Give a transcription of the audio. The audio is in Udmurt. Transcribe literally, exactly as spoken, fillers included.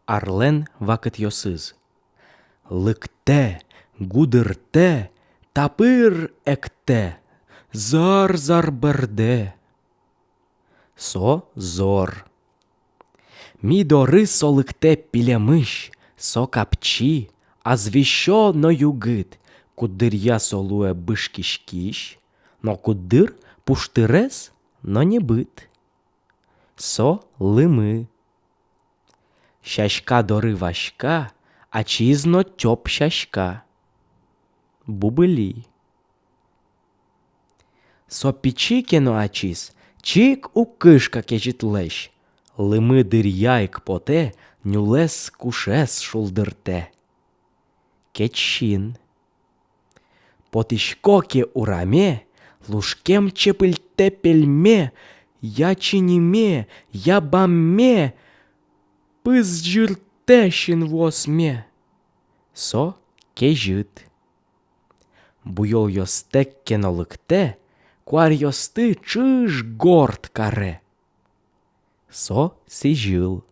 Арлэн вакытъёсыз. Лыктэ, гудыртэ, тапыр эктэ, зар-зар бӧрдэ. Со зор. Ми доры со лыктэ пилемысь, со капчи, азвесё но югыт, куддыръя со луэ бышкиськись, но куддыр пуштырес но небыт. Со лымы. Сяська доры васька, ачиз но тёп сяська. Бубыли. Со пичи ке но ачиз, чик уг кышка кезьытлэсь, лымы дыръя ик потэ, нюлэс-кушез шулдыртэ. Кечсин. Потӥсько ке ураме, лушкем чепыльтэ пельме, я чиньыме, я бамме, пызӟыртэ синвуосме. Со кезьыт. Буёлъёстэк ке но лыктэ, куаръёсты чыж-горд каре. Со сӥзьыл.